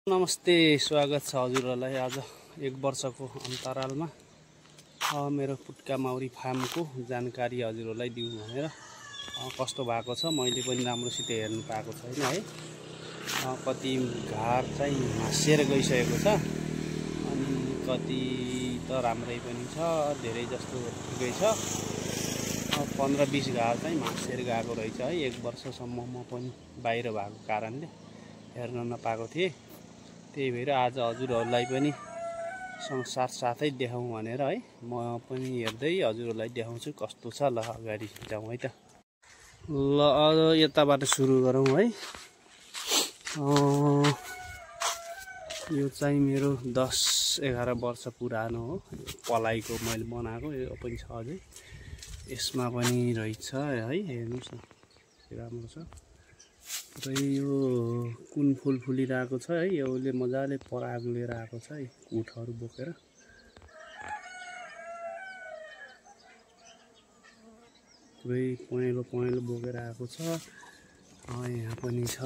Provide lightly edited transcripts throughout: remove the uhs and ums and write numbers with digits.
नमस्ते, स्वागत छ हजुरहरुलाई। आज 1 वर्षको अन्तरालमा मेरो पुट्का माउरी फार्मको जानकारी हजुरहरुलाई दिउँ भनेर कस्तो भएको छ मैले पनि राम्रोसित हेर्नु पाएको छैन है। कति घार चाहिँ मासिएर गइसकेको छ अनि कति त राम्रै पनि छ, धेरै जस्तो ठिकै छ। 15-20 घार चाहिँ मासिएर गएको रहेछ है। 1 वर्षसम्म म पनि बाहिर भएको कारणले हेर्न नपाएको थिएँ। त्यही भएर आज हजुरहरुलाई पनि साथै देखाउँ भनेर है म पनि हेर्दै हजुरहरुलाई देखाउँछु कस्तो छ। ल अगाडि जाउँ है त। ल यताबाट सुरु गरौँ है। यो चाहिँ मेरो 10-11 वर्ष पुरानो हो। पलाइको मैले बनाएको यो पनि छ अझै। यसमा पनि रहेछ है, हेर्नुस् न राम्रो छ। र यो कुन फुल फुलिरहेको छ है, यसले मजाले पराग लिएर आएको छ है, कुठहरू बोकेर। पुरै पहेँलो बोकेर आएको छ। यहाँ पनि छ,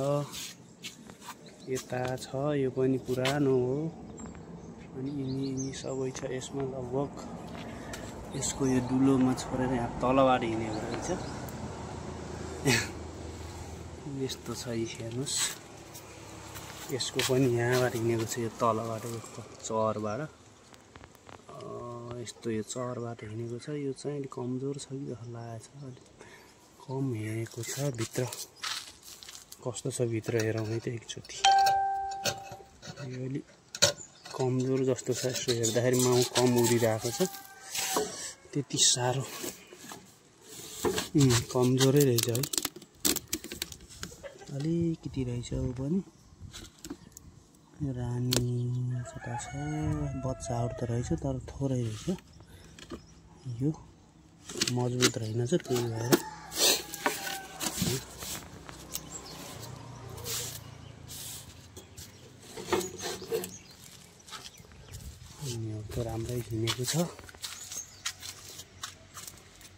यता छ, यो पनि पुरानो हो। अनि यिनी सबै छ यसमा। लगभग यसको यो दुलोमा छोडेर यहाँ तलबाट हिँडेको रहेछ। यस्तो छ, हेर्नुस्। यसको पनि यहाँबाट हिँडेको छ, यो तलबाट, यो चरबाट। यस्तो यो चरबाट हिँडेको छ। यो चाहिँ अलिक कमजोर छ कि जस्तो लागेको छ, अलिक कम हिँडेको छ। भित्र कस्तो छ भित्र हेरौँ है त एकचोटि। यो अलिक कमजोर जस्तो छ, यसो हेर्दाखेरि माउ कम उडिरहेको छ। त्यति साह्रो कमजोरै रहेछ है। अलिकति रहेछ ऊ पनि। रानी कता छ, बच्चाहरू त रहेछ तर थोरै रहेछ। यो मजबुत रहेनछ, त्यही भएर। यो त राम्रै हिँडेको छ।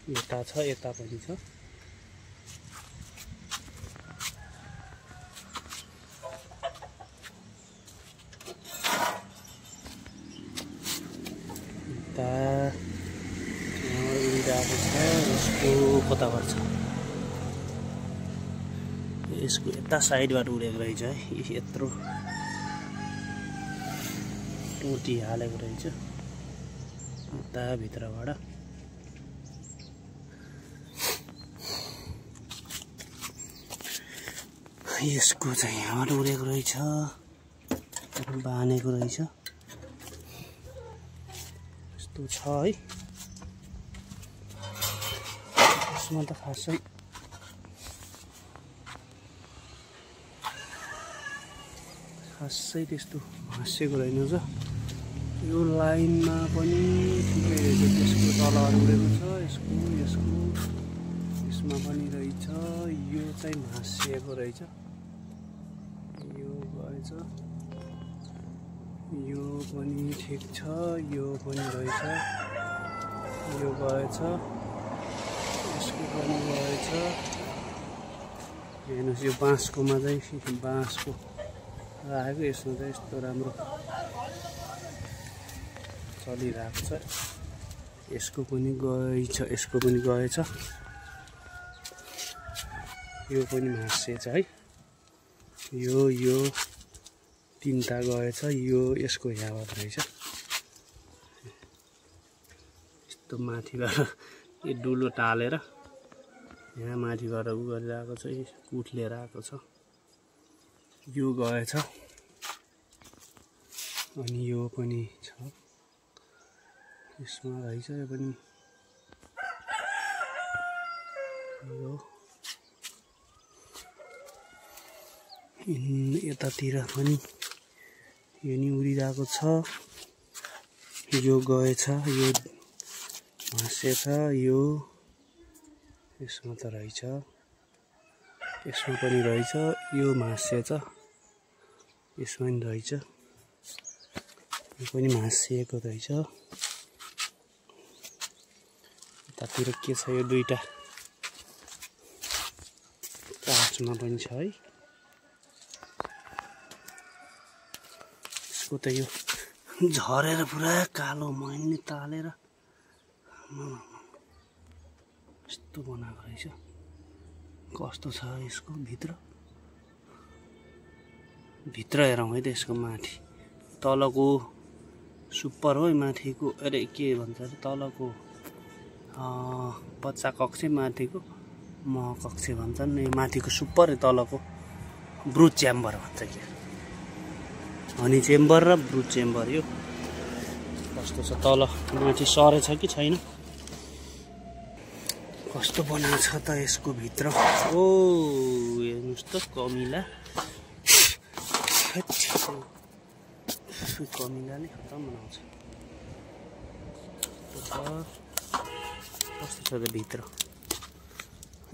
यता छ, यता पनि छ। उडिरहेको छ। यसको कताबाट छ, यसको यता साइडबाट उडेको रहेछ है। यत्रो टोटी हालेको रहेछ यता भित्रबाट। यसको चाहिँ यहाँबाट उडेको रहेछ, बानेको रहेछ। यस्तो छ है। यसमा त खासै त्यस्तो हाँसेको रहेनछ। यो लाइनमा पनि ठिकै रहेछ। त्यसको तलबाट उडेको छ, यसमा पनि रहेछ। यो चाहिँ भाँसिएको रहेछ। यो गएछ, यो पनि ठिक छ, यो पनि रहेछ, यो गएछ, यसको पनि गएछ। हेर्नुहोस्, यो बाँसकोमा चाहिँ बाँसको राखेको, यसमा चाहिँ यस्तो राम्रो चलिरहेको छ। यसको पनि गएछ, यसको पनि गएछ। यो पनि भाँसिएछ है। यो तीनटा गएछ। यो यसको यहाँबाट रहेछ। यस्तो माथिबाट यो डुलो टालेर यहाँ माथिबाट उ गरिरहेको छ, कुठ लिएर आएको छ। यो गएछ। अनि यो पनि छ, यसमा रहेछ। यो पनि यतातिर पनि यो नि उडिरहेको छ। यो गएछ, यो भाँसेछ। यो यसमा त रहेछ, यसमा पनि रहेछ। यो भाँसिएछ, यसमा पनि रहेछ। यो पनि भाँसिएको रहेछ। यतातिर के छ, यो दुईटा काठमा पनि छ है। यसको त यो झरेर पुरा कालो मैलले तालेर यस्तो बनाएको रहेछ। कस्तो छ यसको भित्र हेरौँ है त यसको माथि तलको सुपर हो माथिको अरे के भन्छ अरे तलको बच्चा कक्ष माथिको कक्ष भन्छन् नि माथिको सुपर तलको ब्रुड च्याम्बर भन्छ के हनी चेम्बर र ब्रुड चेम्बर यो कस्तो छ तल माथि सरेछ कि छैन कस्तो बनाएको छ त यसको भित्र ओ हेर्नुस् त कमिला कमिलाले खतम बनाउँछ कस्तो छ त भित्र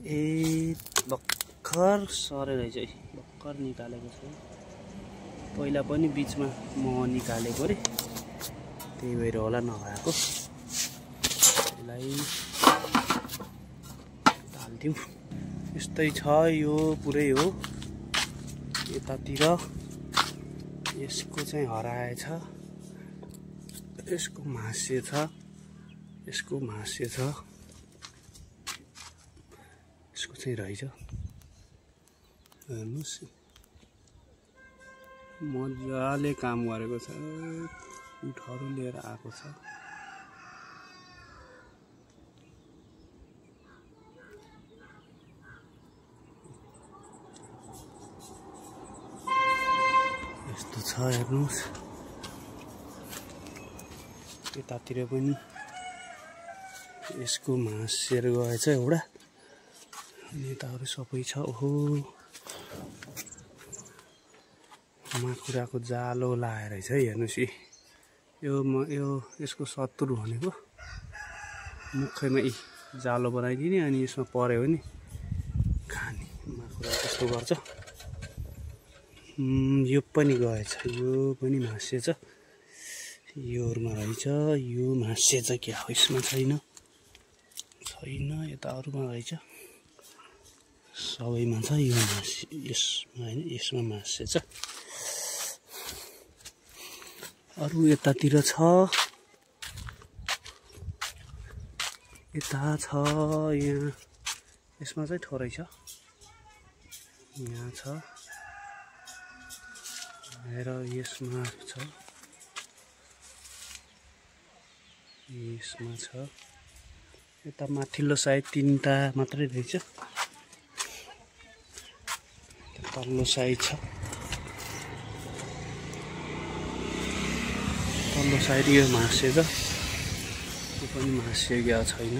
ए भर्खर सरे रहेछ है भर्खर निकालेको छ पहिला पनि बिचमा म निकालेको रे त्यही भएर होला नभएको यसलाई हाल्थ्यौँ यस्तै छ यो पुरै हो यतातिर यसको चाहिँ हराएछ यसको मासे छ यसको चाहिँ रहेछ हेर्नुस् मजाले काम गरेको छ उठहरू लिएर आएको छ यस्तो छ हेर्नुस् यतातिर पनि यसको मासेर गएछ एउटा नेताहरू सबै छ ओहो माकुराको जालो लाएर है हेर्नुस् यो यसको शत्रु भनेको मुखैमा जालो बनाइदिने अनि यसमा पर्यो भने खाने माकुरा त्यस्तो गर्छ यो पनि गएछ यो पनि मासेछ योमा रहेछ यो मासेछ क्या हो यसमा छैन यता अरूमा रहेछ सबैमा छ यो मासे यसमा हैन यसमा मासेछ अरू यतातिर छ यता छ यहाँ यसमा चाहिँ थोरै छ यहाँ छ र यसमा छ यता माथिल्लो साइड 3टा मात्रै रहेछ तल्लो साइड छ तल्लो साइड यो मासेछ यो पनि मासेको छैन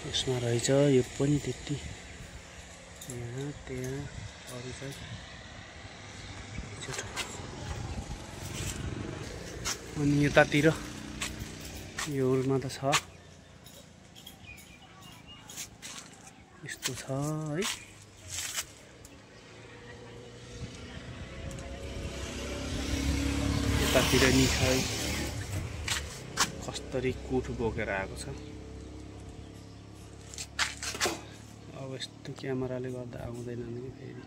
यसमा रहेछ यो पनि त्यति यहाँ त्यहाँ अरू चाहिँ अनि यतातिर यो हुलमा त छ यस्तो छ है यतातिर नि छ कसरी कुठ बोकेर आएको छ अब यस्तो क्यामेराले गर्दा आउँदैन नि फेरि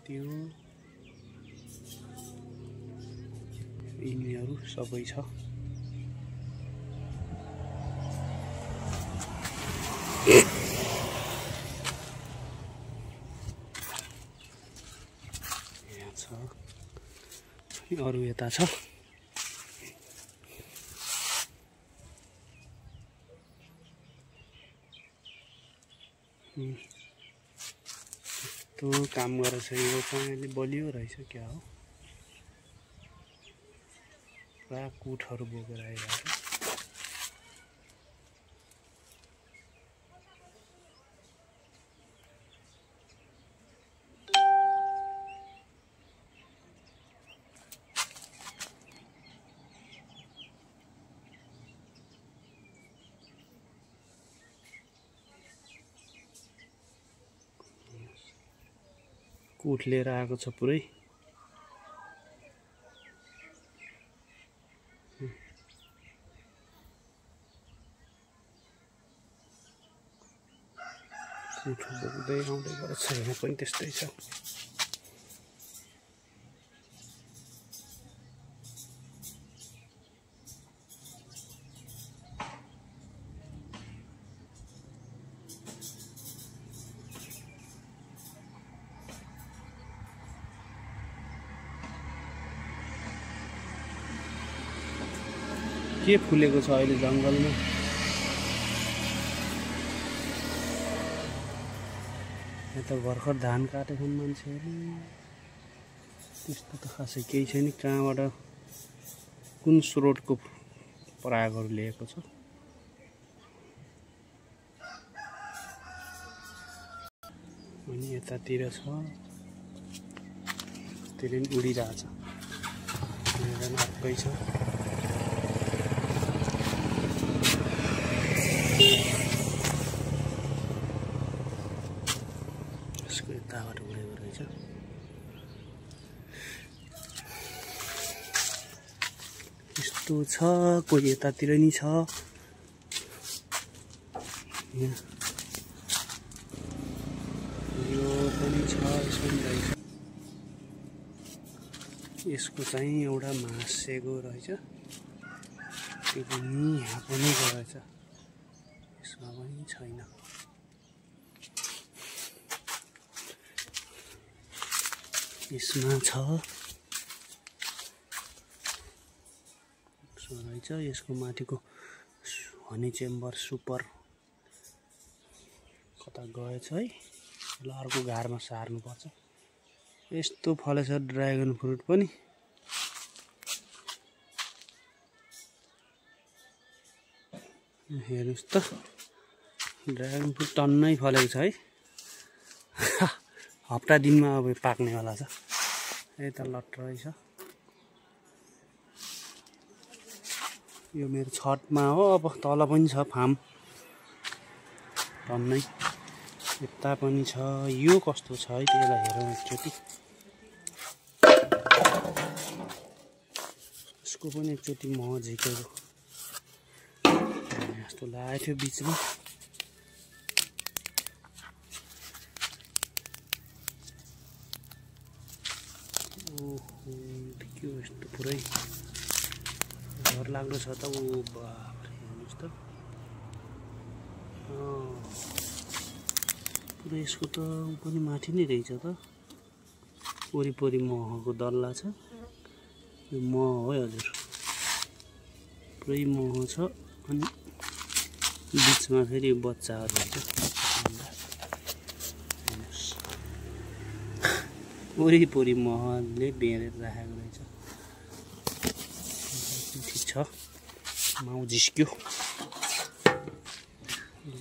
त्यो यिनीहरू सबै छ यहाँ छ अरू यता छ तो काम गरेछ यो चाहिँ बलियो रहेछ क्या हो पुरा कुठहरू बोकेर आइरहेको कुठ लिएर आएको छ पुरै मुठो बोक्दै आउँदै गरेछ यहाँ पनि त्यस्तै छ के फुलेको छ अहिले जंगलमा यहाँ त भर्खर धान काटेछन् मान्छेहरु त्यस्तो त खासै केही छैन कहाँबाट कुन स्रोतको परागहरु ल्याएको छ अनि यतातिर छ त्यसले नि उडिरहेछ यहाँ अर्कै छ यसको यताबाट उडेको रहेछ यस्तो छ कोही यतातिर नि छ यो पनि छ यसको पनि रहेछ यसको चाहिँ एउटा मासेको रहेछ त्यो पनि यहाँ पनि रहेछ यसमा पनि छैन यसमा छ रहेछ यसको माथिको हनी चेम्बर सुपर कता गएछ है ल अर्को घारमा सार्नु पर्छ यस्तो फलेछ ड्र्यागन फ्रुट पनि हेर्नुस् त ड्र्यागन फ्रुट टन्नै फलेको छ है हप्ता दिनमा अब पाक्ने वाला छ यता लट रहेछ यो मेरो छतमा हो अब तल पनि छ फार्म टन्नै यता पनि छ यो कस्तो छ है त्यसलाई हेरौँ एकचोटि यसको पनि एकचोटि म झिकेको यस्तो लागेको थियो बीचमा ओहो के हो यस्तो पुरै डर लाग्दो छ त ओ बाफ हेर्नुस् त पुरै यसको त पनि माथि नै रहेछ त वरिपरि महको दल्ला छ यो मह हो हजुर पुरै मह छ अनि बीचमा फेरि बच्चाहरु हुन्छ वरिपरि महले बेरेर राखेको रहेछ ठीक छ माउ झिस्क्यो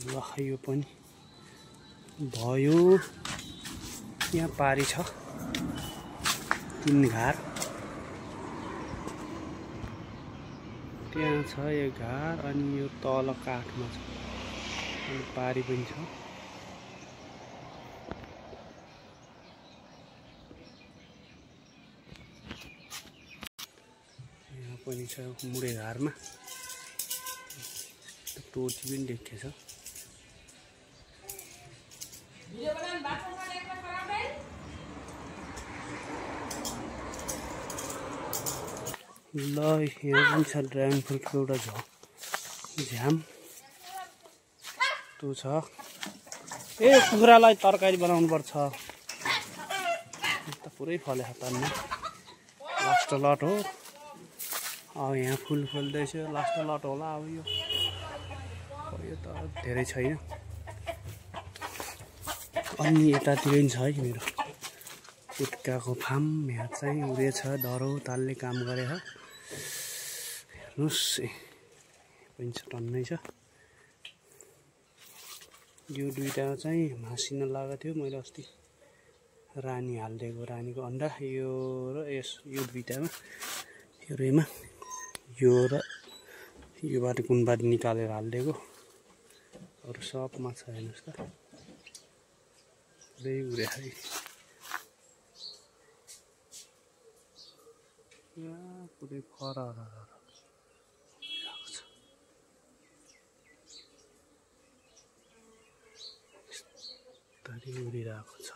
ल यो पनि भयो यहाँ पारी छ 3 घार त्यहाँ छ एक घार अनि यो तल काठमा छ अनि पारी पनि छ यहाँ पनि छ मुडे घारमा टोटी पनि देखेछ ल यहाँ पनि छ ड्र्यागन फ्रुटको एउटा झ्याम त्यो छ ए कुखुरालाई तरकारी बनाउनु पर्छ त पुरै फले हतारमा लास्ट लट हो अब यहाँ फुल फल्दैछ लास्ट लट होला अब यो त धेरै छैन अनि यतातिर नि छ है मेरो पुट्काको फार्म यहाँ चाहिँ उडेछ डरो तालले काम गरेछ हेर्नुस् पनि छ टन्नै छ यो दुईटा चाहिँ मासिन लागेको थियो मैले अस्ति रानी हाल्दिएको रानीको अन्डा यो र यो दुईटामा यो रेमा यो र योबाट कुनबाट निकालेर हाल्दिएको अरु सबमा छ हेर्नुस् त पुरै उडे है पुरै फरर उडिरहेको छ।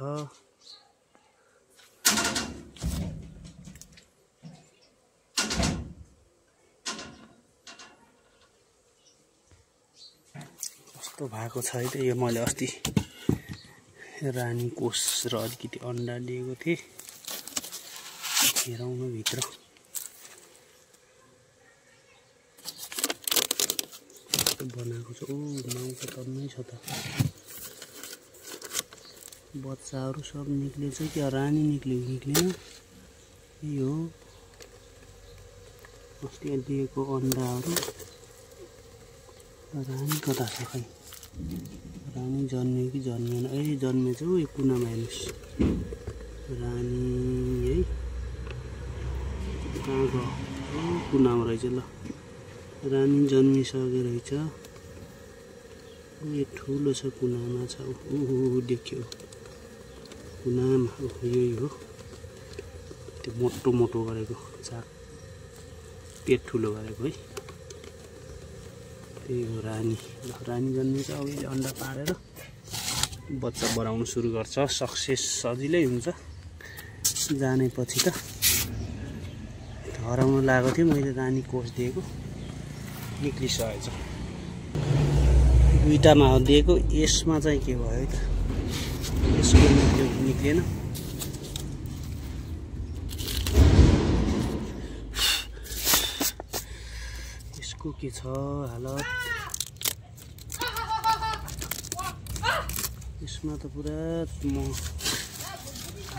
कस्तो भएको छ है त यो। मैले अस्ति रानी कोष र अलिकति अन्डा दिएको थिएँ। हेरौँ न भित्र बनाएको छ। ओ माउ त तन्नै छ त। बच्चाहरू सब निक्लेछ क्या? रानी निक्लेन? यो अस्ति दिएको अन्डाहरू। रानी कता छ खै? रानी जन्मियो कि जन्मिएन? ए जन्मेछ। यो कुनामा हेर्नुहोस् रानी है। कहाँ गयो? कुनामा रहेछ। ल रानी जन्मिसक्यो रहेछ। यो ठुलो छ कुनामा छ। देख्यो कुनामा। यही हो त्यो मोटो मोटो गरेको चाक पेट ठुलो गरेको है। त्यही हो रानी। रानी जन्मिन्छ। अब यसले अन्डा पारेर बच्चा बढाउन सुरु गर्छ। सक्सेस सजिलै हुन्छ। जाने पछि त हराउन लागेको थियो। मैले रानी कोष दिएको निक्लिसकेछ। दुईटामा दिएको। यसमा चाहिँ के भयो त? यसको निक्लेन। यसको के छ हालत? यसमा त पुरा